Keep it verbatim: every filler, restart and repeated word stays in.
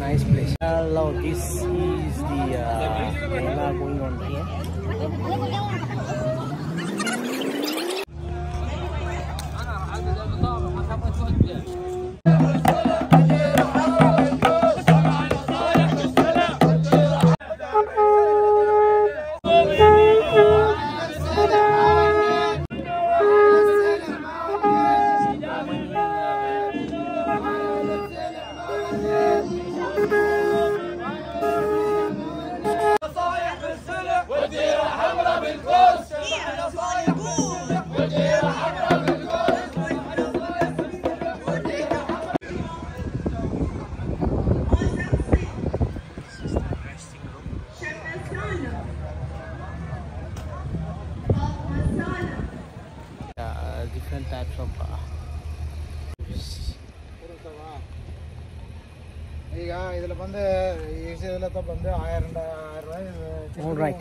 Nice place. Hello, this is the uh, mela going on here. Yeah, different types of uh, ಈಗ ಇದ್ರಲ್ಲಿ ಬಂದು, ಈ ಇದೆಲ್ಲ ಬಂದು ಆಯಿರ, ಆಯಿರ ರೂಪಾಯಿ. All right.